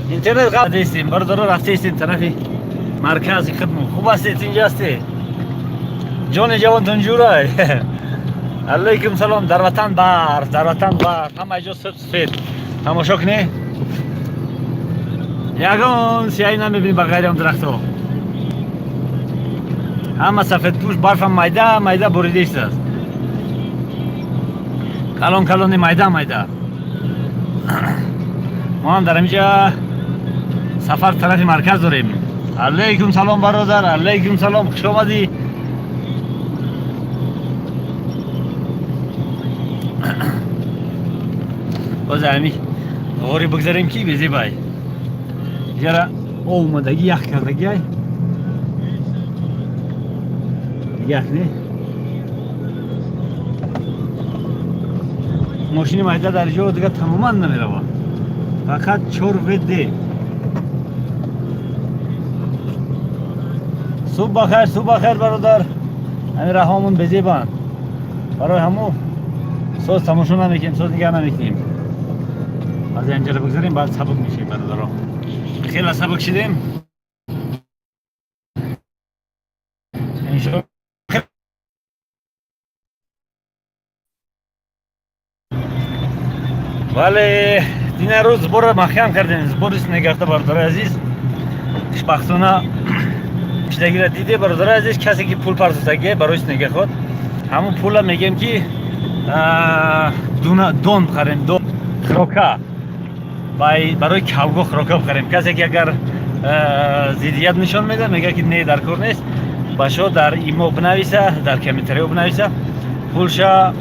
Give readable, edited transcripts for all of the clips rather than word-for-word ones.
Интернет қабл бародаро, рафтаистем тарафи маркази хидмат. Хуб ҳастед, инҷа ҳастед? Ҷони ҷавонтон ҷурай. Алайкум салом. Дар ватан барф, дар ватан барф, ҳама ҷо сафед. Тамошо кунед, ягон сиёҳӣ намебинӣ ба ғайри он дарахтҳо. Ҳама сафедпӯш, барфам майда майда бурида истааст, калон калони, майда майда. Мо ҳам дар ҳаминҷа сафар тарафи марказ дорем. Алайкум салом, бародар, алайкум салом, хуш омадӣ. Боз ҳами ғори бигзарем, ки безебай яра омадагӣ, ях кардагиай, ях не. Мошини майда дар ҷо дига тамоман намерава, фақат 4 ВД. Субҳ бахайр, субҳ бахайр, бародар. Ҳамин раҳомон безебанд, барои ҳамо соз тамошо намекунем, соз нигаҳ намекунем. Аз инҷара бигзарем, баъд сабук мешем, бародаро. Хеле сабук шидем. Иншо вале дина рӯз сбора маҳкам кардем, сбори снегафта, бародари азиз. Хушбахтона шидагира диде, бародари азиз. Касе ки пул партофтагие барои снегоход, ҳамун пула мегем ки дон бихарем, дон хирока, барои кавго хирока бихарем. Касе ки агар зиддият нишон медиҳад, мегӯяд ки не, дар кор нест, ба шо дар имо бинависа, дар комментариҳо бинависа, пулша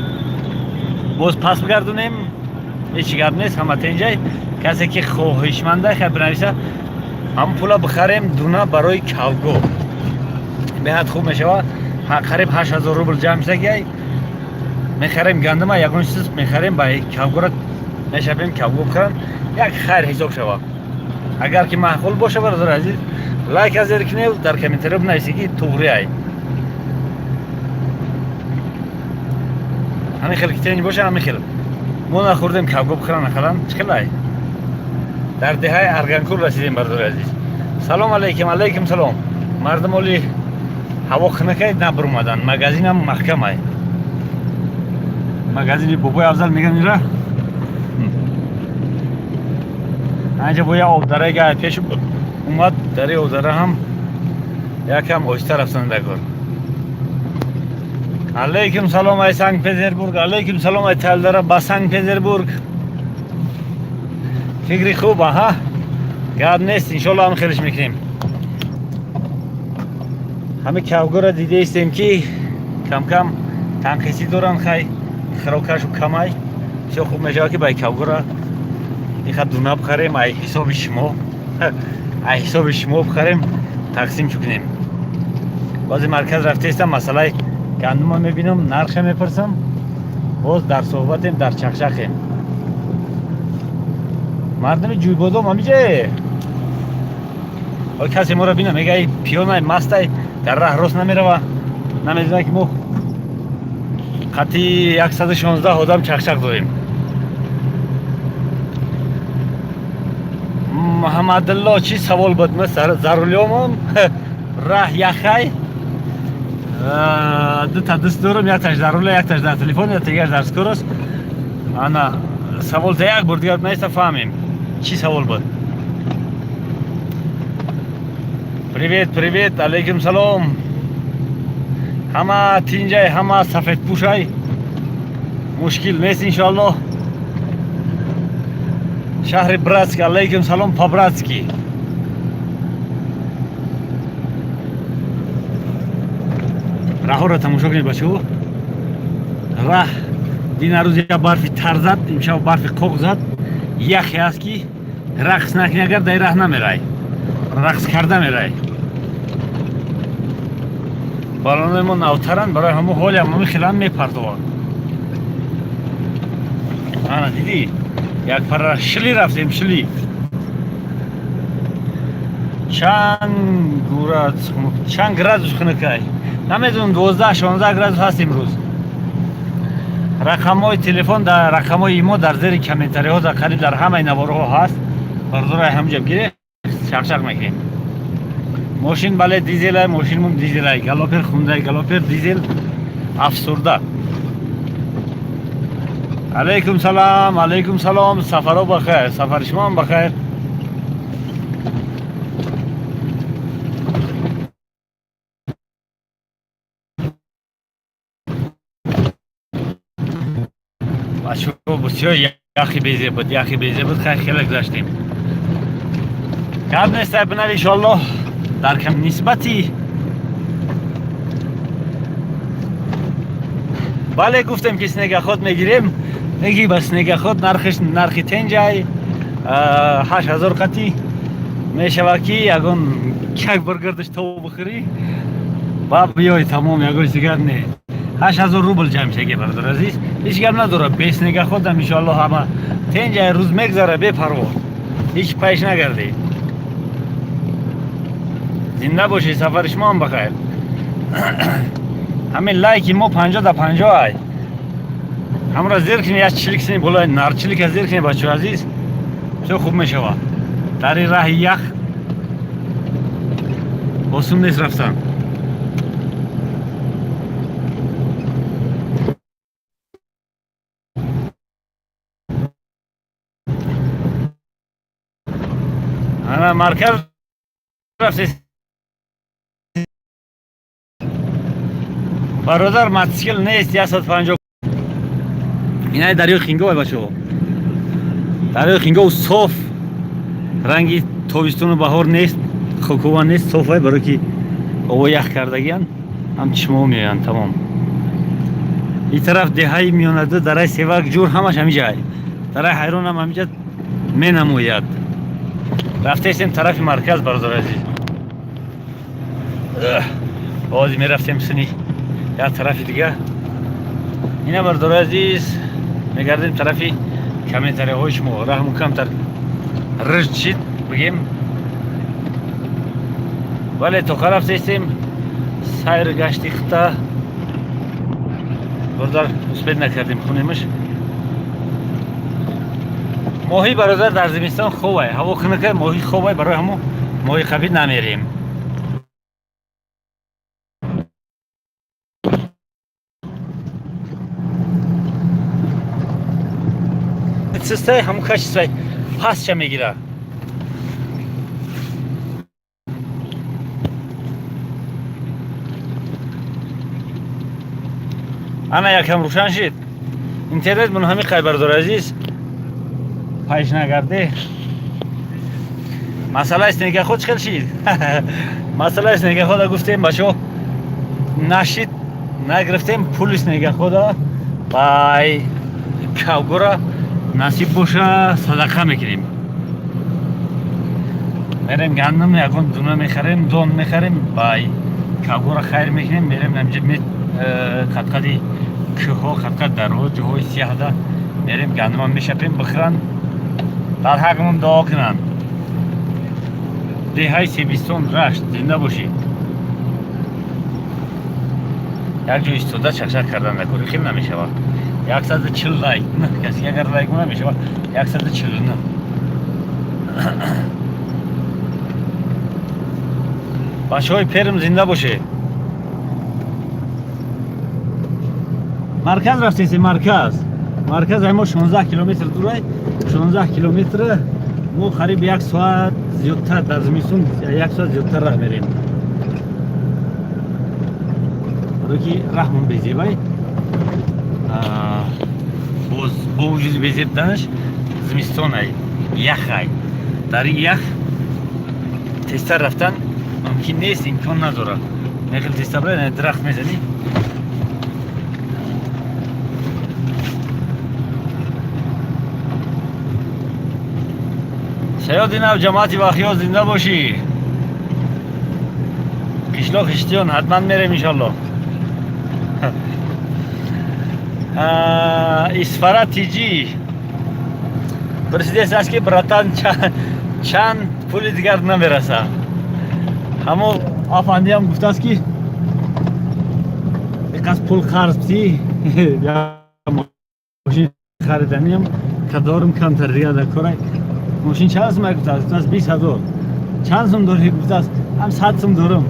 боз пас бигардонем, ҳеҷ гап нест, ҳама тенҷай. Касе ки хоҳишманда, хай бинависа, ҳам пула бихарем дуна барои кавго, беҳад хуб мешавад. Қариб 8000 рубл ҷамъ шудагиай. Мехарем гандума, ягон чиз мехарем, ба кавгора мешавем, кавго бихарам, як хайр ҳисоб шавад. Агар ки маъқул боша, бародари азиз, лайк аз зер кунед, дар комментариҳо бинависед ки туғри ай. Ҳамин хел ки тенҷ боша, ҳамин хел мо нахӯрдем, кавго бихӯрам нахалам, чӣ хел ай. Дар деҳаи Арганкул расидем, бародари азиз. Салом алейкум, алейкум салом. Мардум оли ҳаво хунакай, набурмадан, магазинам маҳкамай. Магазини бобои Афзал меган ира. Анҷа бо як обдарага пеш омад, дари обдара ҳам якам оҳиста рафтан дакор. Алейкум салом ай Санкт Петербург, алейкум салом ай Талдара ба Санкт Петербург. Фикри хуб, аҳа, гап нест, иншолло ҳам хелиш мекунем. Ҳами кавгора дидаистем ки камкам танқисӣ доранд, хай хирокашу камай. Бисёр хуб мешавад ки бай кавгора иха дуна бихарем, ай ҳисоби шумо, ай ҳисоби шумо бихарем, тақсим кунем. Баъзе марказ рафтаистам, масъалаи гандума мебинам, нархе мепурсам, боз дар суҳбатем, дар чақчақем. Мардуми Ҷӯйбодом ҳамиҷе касе моро бина, мега ай пиёнай, мастай, дар раҳ рост намерава. Намедона ки мо қатъи 116 одам чақчақ дорем. Муҳаммадулло, чӣ савол буд? Ма за рулёмам, раҳ яхай, дута дӯст дорам, якташ дар руля, якташ дар телефон, дигар дар скорость. Ана савол та як бор дигар наиста, фаҳмем, чӣ савол буд. Привет, привет, алейкум салом. Ҳама тинҷай, ҳама сафедпӯшай, мушкил нест, иншоаллоҳ. Шаҳри Братск, алейкум салом по-братски. Раҳоро тамошо кунед, бачаҳо. Раҳ дина рӯз як барфи тар зад, имшаб барфи қоқ зад, яхе аст ки рақс накунӣ агар, дар раҳ намерай, рақс карда мерай. Балонои мо навтаранд, барои ҳамо ҳоли ҳамоми хелан мепартованд. Ана дидӣ, як пара шили рафтем, шили. Чанд чанд градус хунукай, намедонам, 12, 16 градус ҳаст имрӯз. Рақамҳои телефон, дар рақамҳои имо дар зери комментариҳо, дар қариб дар ҳамаи наворҳо ҳаст. Бародарай, ҳамҷа бигире, чақчақ мекунем. Мошин, бале, дизелай, мошинмон дизелай, Галопер хундай, Галопер дизел афсурда. Алейкум салам, алейкум салом, сафаро бахайр, сафари шумо ҳам бахайр. Бачаҳо, бисёр яхи безеб буд, яхи безеб буд, хай, хеле гузаштем. Гап нест, бинар, иншоаллоҳ, дар кам нисбати, бале, гуфтем, ки снегоход мегирем, меги ба снегоход нархиш нархи тенҷай, 8000 қати мешавад, ки ягон як бор гардаш то бихӯрӣ ба биёй, тамом, ягон дигар не. 8000 рубл ҷамъ шаги, бародар азиз, ҳеҷ гап надорад. Бе снегоходам, иншоаллоҳ, ҳама тенҷай, рӯз мегзара бепарво, ҳеҷ пайш нагардӣ. Зинда бошед, сафари шумо ҳам бахайр. Ҳамин лайки мо 50 да 50 ай, ҳамра зер кунед, як чилик сини болои нарчилика зер кунед, бачаҳо азиз, бисёр хуб мешавад. Дар ин раҳи ях осон нест рафтан. Ана марказ рафтед, бародар, мотоцикл нест, 150. Инаи дарёи Хингов, бачаҳо, дарёи Хингов соф, ранги тобистону баҳор нест, хокова нест, софай, барое ки ово ях кардагиян, ҳам чишмаҳо меоянд, тамом. Ин тараф деҳаи миёнаду дараи Севак ҷур, ҳамаш ҳамиҷай, дараи Ҳайронам ҳамиҷа менамояд. Рафтаистем тарафи марказ, бародари азиз. Бози мерафтем сини як тарафи дига. Ина, бародари азиз, мегардем тарафи комментарияҳои шумо. Раҳму камтар рижд шид, бигем. Вале тоқа рафтаистем сайр гашти хита, бародар, успеть накардем хунемаш. Моҳӣ, бародар, дар зимистон хобай, ҳаво хунукай, моҳӣ хобай, барои ҳамо моҳи қабӣ намерем. Систай, ҳамун качествои пастша мегира. Ана якам рӯшан шид интернет. Мун ҳами қай, бародари азиз, пайш нагарде. Масъалаи снегоход чӣ хел шид? Масъалаи снегохода гуфтем, бачо, нашид, нагирифтем пули снегохода. Бай кавгора насиб боша, садақа мекунем. Мерем, гандум ягон дуна мехарем, дон мехарем, бай кавгора хайр мекунем. Мерем намҷа, қадқади кӯҳҳо, қадқад дарҳо, ҷоҳои сияҳда мерем, гандума мешапем, бихӯранд, дар ҳаққамон дуо кунанд. Деҳаи Себистон, Рашт, зинда бошед. Як ҷо истода чақчақ кардан накори хел намешавад. 140 лайк, каси агар лайк намешавад, 149. Бачаҳои Перм, зинда бошед. Марказ рафтеси, марказ, марказ ай мо 16 километр дурай. 16 километр мо қариб як соат зиёдтар, дар зимистон як соат зиёдтар раҳ мерем, барое ки раҳмон безебай. Боз бо вуҷуди безеб буданаш, зимистонай, яхай, дар ин ях тезтар рафтан мумкин нест, имкон надорад. Мехел тезтар бира, дарахт мезанӣ. Саёди нав, ҷамоати Вахиё, зинда бошӣ. Қишлоқ Иштиён ҳатман мерем, иншаллоҳ. Исфара тиҷи президент аст, ки братан, чанд пули дигар намераса. Ҳамо афандиам гуфтааст, ки иқас пул қарз ти, мошин хариданиам кадорум, камтар дигар дар корай. Мошин чанд сум гуфтааст? Гуфтааст 20 000. Чанд сум дорӣ? Гуфтааст, ҳам 100 сум дорам.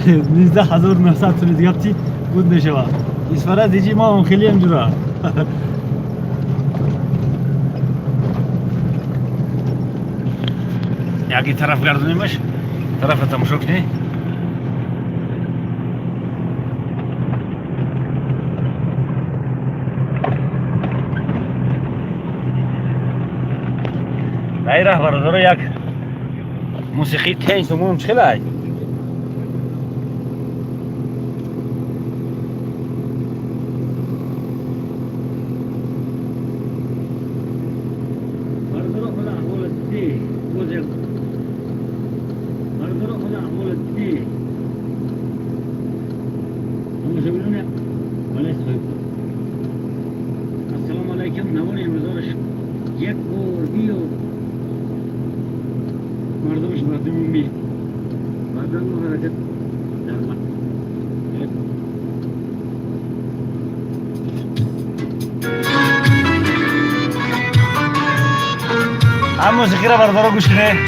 19 900 суми дигар ти буд мешавад. Исфара диҷи мо он хелиам ҷура. Яки тараф гардонимаш, тарафа тамошо кунӣ. Дар раҳ, бародаро, як мусиқии тенҷ сумум чӣ хелай? Бародаро, худа аҳволат дидӣ? Боз як бародаро, худа аҳволат дидӣ? Тамошобинони, бале, соҳиб. Ассалому алайкум, навори имрӯзораш як бор биё, мардумаш мардуми баъдан мо ҳаракат дар ҳам мусиқиро, бародаро, гӯш кунед.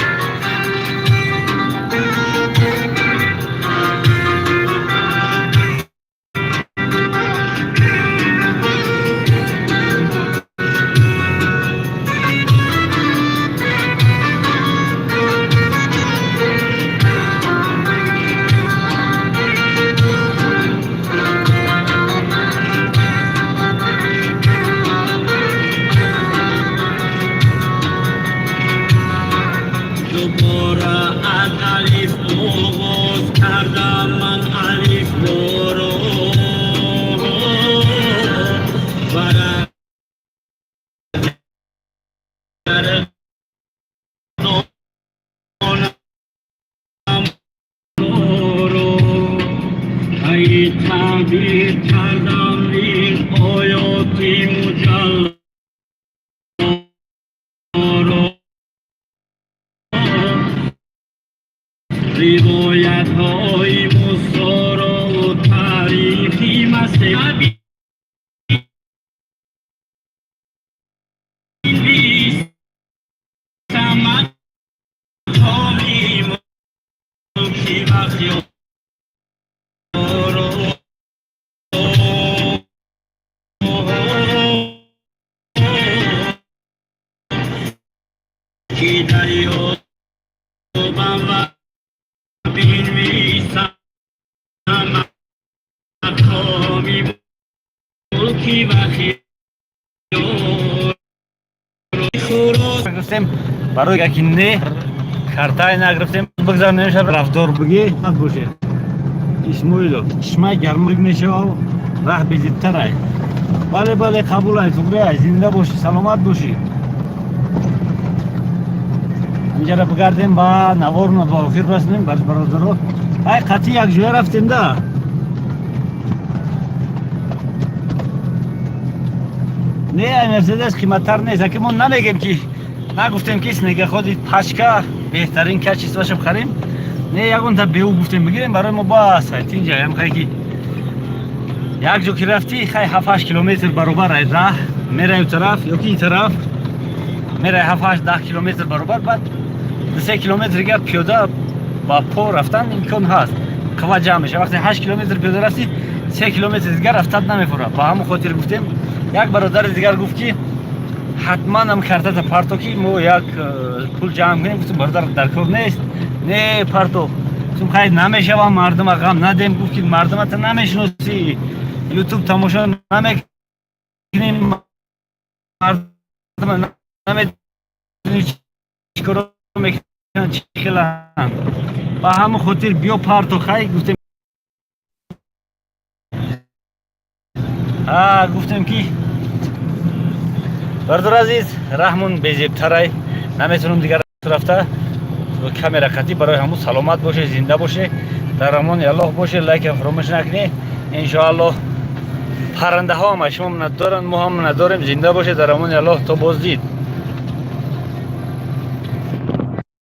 دوباره از الف آغاز کردم من الف رو برای رو ای تعبیر کردم این آیاتی مجلا رو روایت های موسی را و تاریخی مذهبی سمت ملکی و خیار که دریابم و بنویسم احکامی ملکی و خیار. Гирифтем барои яки не картай нагирифтем, бигзар, намешавад рафтор бигӣ боше. Исмоилов чишмаи гармик мешава, раҳ безибтарай. Бале, бале, қабул ай, туғри ай. Зинда бошӣ, саломат бошӣ. Инҷара бигардем ба наворно ба охир расонем, бародаро. Ай қатъи як ҷоя рафтем да. Не, ай Мерседес қиматтар нест. Аки мо намегем ки нагуфтем ки снегоходи пачка беҳтарин качествоашо бихарем. Не, ягонта беу гуфтем бигирем, барои мо бас. Ай тинҷа ям хай ки як ҷо ки рафтӣ, хай 7-8 километр баробар ай раҳ мерай у тараф ёки ин тараф мерай, 7-8-10 километр баробар, баъд 2-3 километр дигар пиёда ба по рафтан имкон ҳаст, қувва ҷамъ мешава. Вақте 8 километр пиёда рафтӣ, 3 километр дигар рафтат намефурад. Ба ҳамон хотир гуфтем. Як бародари дигар гуфт ки ҳатман ам картата парто ки мо як пул ҷамъ кунем. Гуфтем, бародар, дар кор нест, не парто. Гуфтем, хай, намешава, мардума ғам надем. Гуфт ки мардумата намешиносӣ, ютуб тамошо намекунӣ, мардума намедонӣ чӣ коро мекунанд, чӣ хеланд. Ба ҳамон хотир биё парто. Хай, гуфтем, гуфтем ки бародар азиз, раҳмон безебтарай, наметавонам дигар рафта камера қатӣ. Барои ҳамун саломат боше, зинда боше, дар амони Аллоҳ боше. Лайка фаромӯш накунед. Иншоаллоҳ, паррандаҳо ҳам аз шумо миннатдоранд, мо ҳам миннатдорем. Зинда боше, дар амони Аллоҳ, то боздид.